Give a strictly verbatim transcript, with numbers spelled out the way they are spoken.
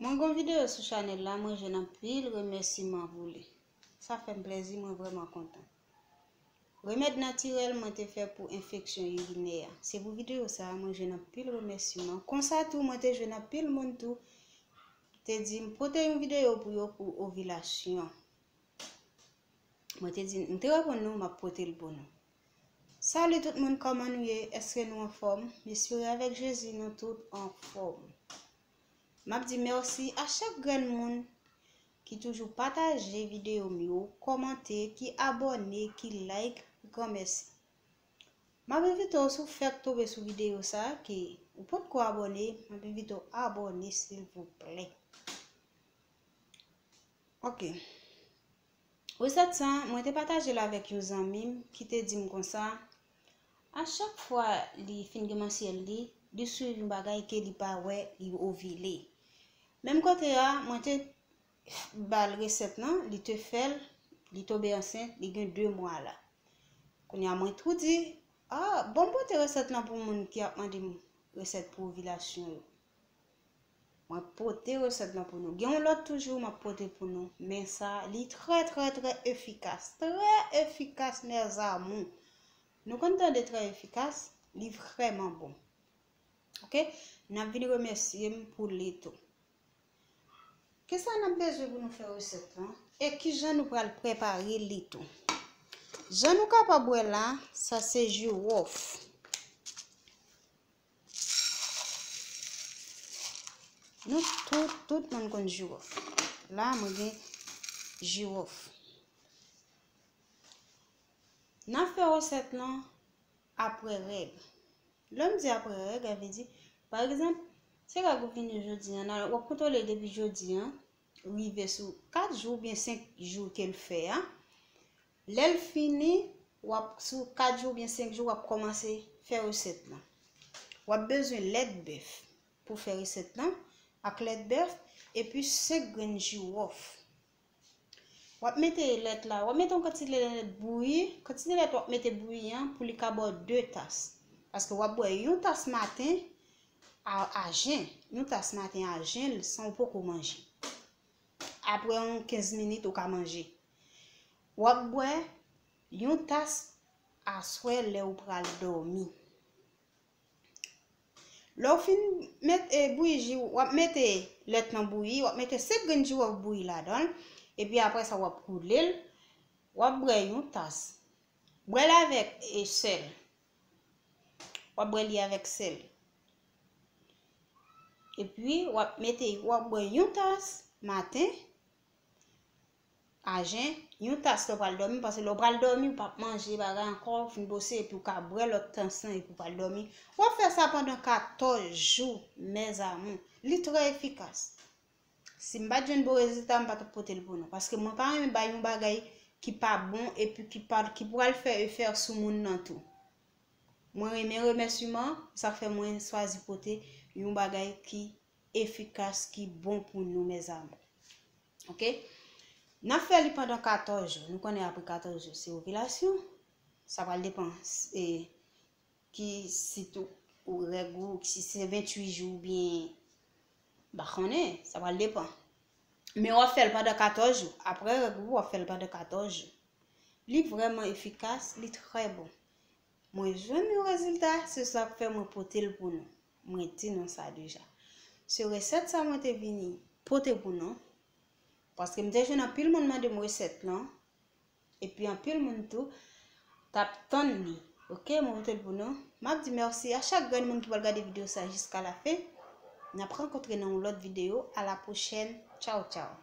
Mwen gen yon videyo sou chanèl la, mwen jwenn anpil remèsiman pou li. Sa fè m plèzi, mwen vrèman kontan. Remèd natirèl mwen te fè pou enfeksyon irinè a. Se pou videyo sa a, mwen jwenn anpil remèsiman. Konsa tou, mwen te jwenn anpil moun tou te di m pote yon videyo pou yo pou ovilasyon. Mwen te di, m te reponn nou, m ap pote l pou nou. Salut tout moun, kòman nou ye? Èske nou anfòm? M espere avèk Jezi nou tout anfòm. M ap di mèsi a chak grenn moun ki toujou pataje videyo m yo, kòmante, ki abòne, ki like, granmèsi. M ap envite w, si w fèk tonbe sou videyo sa a, ke ou potko abòne, m ap envite w abòne, silvouplè. Ok. Resèt sa, mwen te pataje l avèk yon zanmi m ki te di m konsa, a chak fwa li fin gen mansyèl li, li swiv yon bagay ke li pa wè li ovile. Menm kote a, mwen te ba l resèt lan, li te fè l, li tonbe ansent, li gen de mwa la. Kounye a, mwen tou di, ah, bon, m pote resèt lan pou moun ki ap mande m resèt pou ovilasyon yo. Mwen pote resèt lan pou nou. Gen yon lòt toujou m ap pote pou nou, men sa, li trè, trè, trè efikas. Trè efikas, mes amours. Nou konn tande trè efikas, li vrèman bon. Ok? N ap vin remèsye m pou li tou. Kisa n ap bezwen pou nou fè resèt lan? E kijan nou pral prepare li tou? Jan nou kapab wè la, sa se jiwòf. Nou tout, tout moun konn jiwòf. La, mwen gen jiwòf. N ap fè resèt lan apre règ. Lè m di apre règ, sa vle di, pa egzanp, se règ ou vini jodi a, w ap kontwole depi jodi a, rive sou kat jou oubyen senk jou ke l fè a. Lè l fini, w ap, sou kat jou oubyen senk jou, w ap kòmanse fè resèt lan. W ap bezwen lèt bèf pou fè resèt lan, ak lèt bèf, epi senk grenn jiwòf. W ap mete lèt la, w ap mete yon kantite lèt bouyi, kantite lèt w ap mete bouyi an pou li ka ba w de tas. Paske w ap bwè yon tas maten a, a jen, yon tas maten a jen, san w poko manje. Apre yon kenz minit, ou ka manje. W ap bwè yon tas aswè lè ou pral dòmi. Lè w fin met, e, bouyi ji, w ap mete lèt lan bouyi, w ap mete senk grenn jiwòf bouyi ladan l, epi apre sa, w ap koule l, w ap bwè yon tas. Bwè l avèk, e, sèl. W ap bwè li avèk sèl. Epi, w ap mete, w ap bwè yon tas maten, a jen, yon tas lè w pral dòmi, paske lè w pral dòmi, ou p ap manje bagay ankò, ou fin bwose, epi w ka bwè lòt tas lan, epi w pral dòmi. W ap fè sa pandan katòz jou, mes amours. Li trè efikas. Si m pa t jwenn bon rezilta, m pa t ap pote l pou nou. Paske mwen pa renmen bay yon bagay ki pa bon, epi ki pa, ki pral fè efè sou moun nan tou. Mwen renmen remèsiman, sa fè mwen chwazi pote yon bagay ki efikas, ki bon pou nou, mes amours. Ok? N ap fè li pandan katòz jou. Nou konnen apre katòz jou, se ovilasyon. Sa pral depann, e, ki, si tou, ou règ ou, si se venntuit jou oubyen, m pa konnen, sa pral depann. Men w ap fè l pandan katòz jou. Apre règ ou, w ap fè l pandan katòz jou. Li vrèman efikas, li trè bon. Mwen jwenn yon rezilta, se sa k fè mwen pote l pou nou. Mwen di nou sa deja. Se resèt sa mwen te vini pote pou nou. Paske m te jwenn anpil moun mande m resèt lan. Epi anpil moun tou t ap tann li. Ok, mwen pote l pou nou. M ap di mèsi a chak grenn moun ki pral gade videyo sa jiska la fen. N ap rankontre nan yon lòt videyo. A la pwochèn. Tchaw, tchaw.